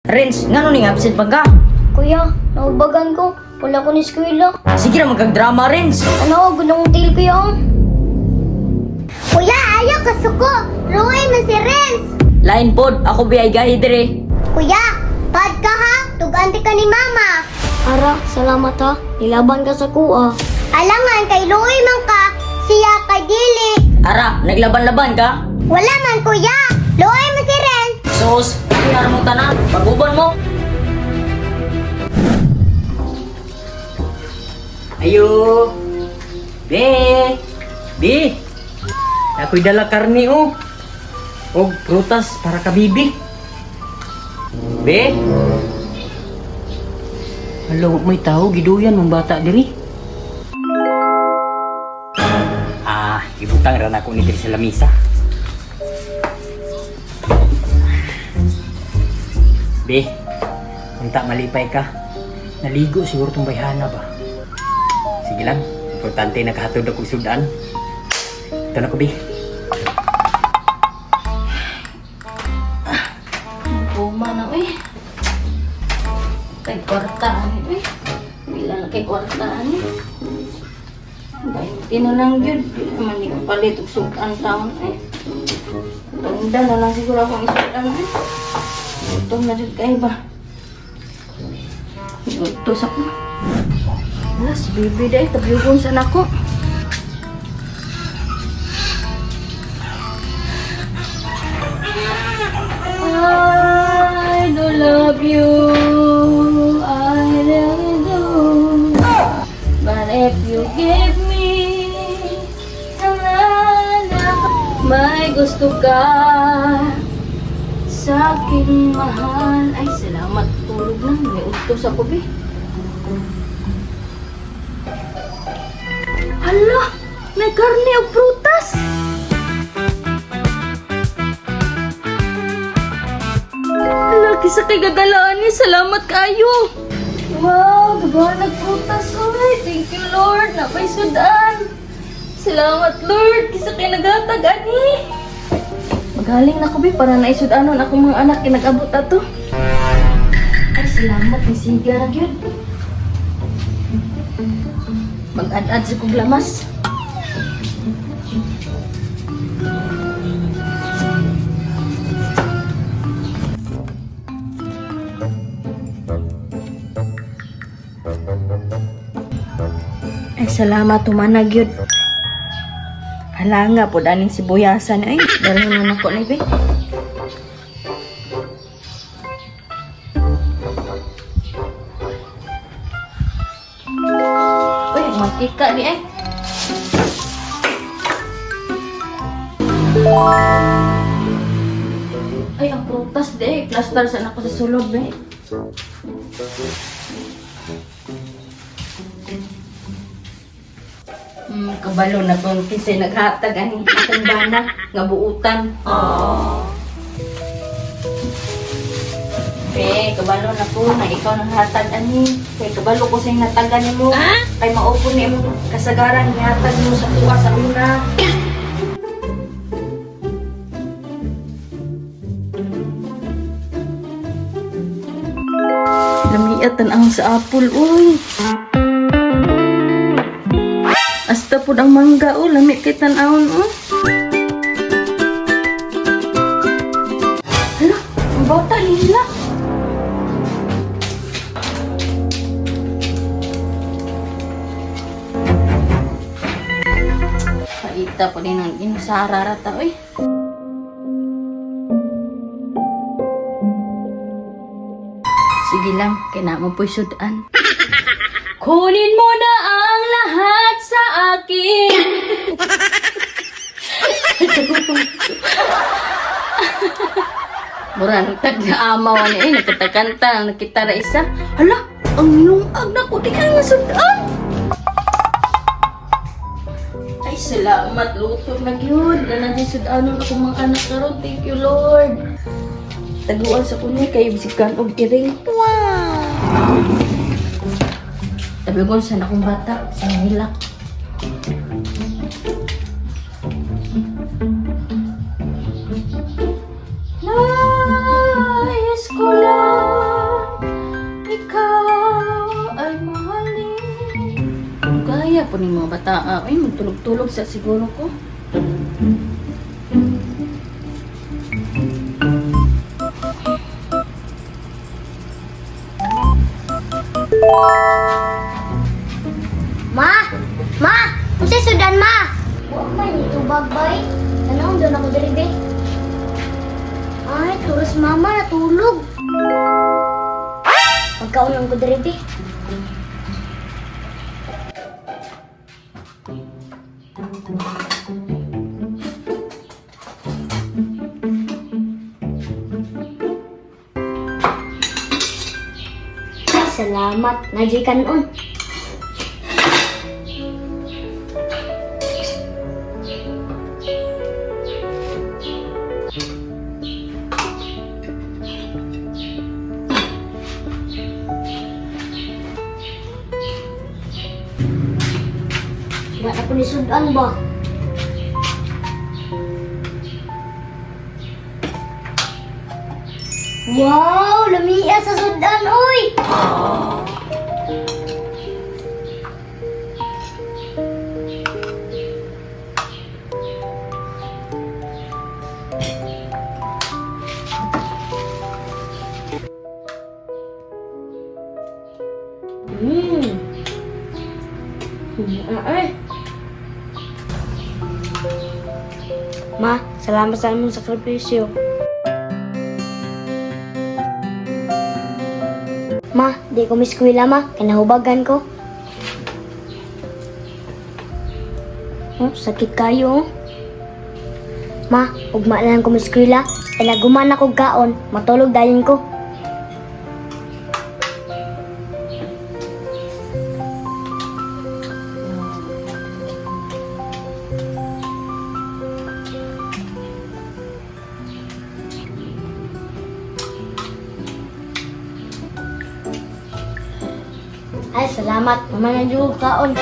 Renz, ngano ning absent pa ka? Kuya, naubagan ko. Wala ko ni eskwela. Sige ra magkag-drama, Renz. Ano, gulong tail kuya oh. Kuya, ayaw kasuko. Ruoy man si Renz. Lain pod, ako biyay gahi dire. Kuya, pad ka ha. Tugante ka ni mama. Ara, salamat ha. Nilaban ka sa kuha. Alangan kay Luoy man ka, siya kay dili. Ara, naglaban-laban ka? Wala man kuya. Luoy man si Renz. Sus, kaya mo tanan. Pag-uban mo. Ayo. Be. Be. Ako'y dala karni oh. Og prutas para ka bibi. Be. Hala, wa may tao giduyan mong bata diri. Ah, ibutang ra nako ni diri sa lamisa. Be, unta malipay ka. Naligo siguro tong bayhana ba. Sige lang, importante nakahatod ako sudan. Ito na ko, Be. Buma na eh. Kay kwarta ani eh. Wala na kay kwarta ani. Dahil na lang yun. Di naman di ko palit og sudan taon eh. Tunda na lang siguro akong isudan eh. Gutom na jud kay ba. Gusto sa ko. Wala, si baby dahil tabyugon sa nako. I do love you. I really do. But if you give me a may gusto ka sa aking mahal. Ay, salamat. Tulog na. May utos ako, be. Hala! May karne o prutas! Hala, kisa kay gagalaan ni. Salamat kayo. Wow, gaba nagprutas oy. Thank you, Lord. Napay sudan. Salamat, Lord. Kisa kay nagatag ani. Magaling na ko bi para naisudanon akong mga anak kay nag-abot ato. Ay, salamat ni siga ra gyud. Mag-ad-ad sa kong lamas. Ay, salamat tumanag yun. Hala nga po, aning sibuyasan. Ay, dalhin na nako ni be. Uy, ang mantika ni ay. Ay, ang prutas di eh. Plaster sa nako sa sulod be. Kabalo na kung kinsay naghatag ani akong bana nga buutan. Be, kabalo na ko na ikaw nang hatag ani. Kay kabalo ko sa natagan nimo. Kay maupo ni imong kasagaran gihatag nimo sa tuwa sa una. Lamiat tan-ang sa apple, uy. Asta pud ang mangga oh, lami kay tan-awon oh. Hala, ang bata nila. Paita pa din ang inusara rata oy. Sige lang, kaya mo po'y sudan. Kunin mo na ang lahat sa akin. Mura nang tag-amaw ni eh, nagkatakanta, nakita ra isa. Hala, ang lungag na ko di ka nga sudan. Ay, salamat, luto na gyud. Na nandiyan sudanon akong mga anak karon. Thank you, Lord. Taguan sa kuno kay bisikan og iring. Wow. Tabigon sa akong bata sa Manila. Nais ko lang po ni mga bata. Ay, magtulog-tulog sa siguro ko. Ma! Ma! Unsay sudan, ma? Wa man ni tubag bay. Tanawon doon ako diri be. Ay, turos mama natulog. Pagkaon lang ko diri be. Ay, salamat. Najay kanon. Wala ko ni sudan ba? Wow, lamia sa sudan, oy! Ay. Ma, salamat sa imong sakripisyo. Ma, di ko miskwila ma, kinahubagan ko. Oh, sakit kayo. Oh. Ma, ugma na lang ko miskwila. Ilaguman ako kaon, matulog dayon ko. Ay, salamat. Mama na juga kaon.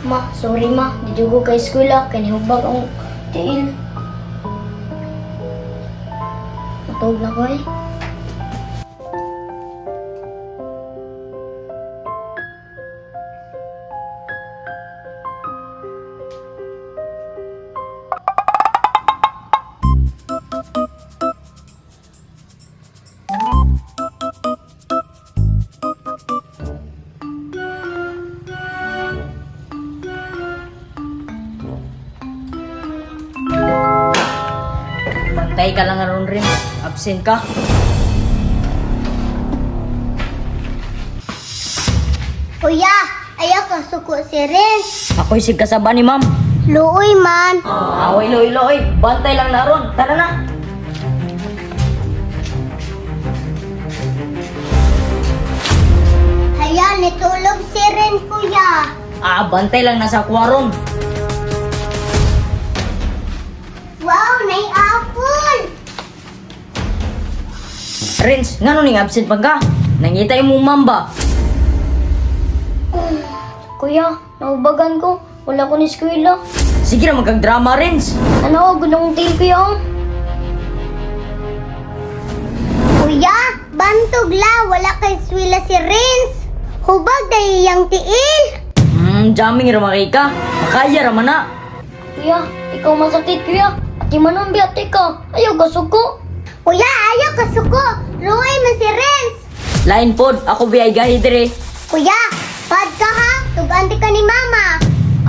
Ma, sorry ma. Di juga kay eskwela. Kanihubag ang tiil. Matulog na ko eh. Bantay ka lang aron rin. Absent ka. Kuya, ayaw ka suko si Renz. Ako'y sigkasaba ni ma'am. Luoy man. Away, loy, loy. Bantay lang na ron. Tara na. Haya, nitulog si Renz, kuya. Ah, bantay lang nasa kwaron. Wow, nay apple! Renz, ngano ning absent pa ka? Nangita imong ma'am ba? Kuya, naubagan ko. Wala ko ni eskwela. Sige ra magkag-drama, Renz. Ano, gunong tail kuya? Kuya, bantog la. Wala kay eskwela si Renz. Hubag dahil yang tiil. Jamming ra makay ka. Makaya ra man na. Kuya, ikaw masakit kuya. Ati manon ate ka. Ayaw ka suko. Kuya, ayaw ka suko. Luoy man si Renz. Lain pod, ako biyay gahi dire. Kuya, pad ka ha. Tugante ka ni mama.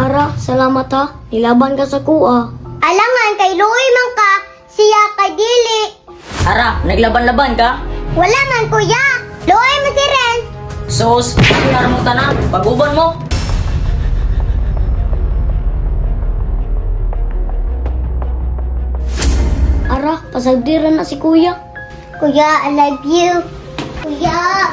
Ara, salamat ha. Nilaban ka sa kuha. Alangan kay Luoy man ka, siya kay dili. Ara, naglaban-laban ka? Wala man kuya. Luoy man si Renz. Sos, ara mo tanan. Pag-uban mo. Ara, pasagdiran na si kuya. Kuya, I love you. Kuya.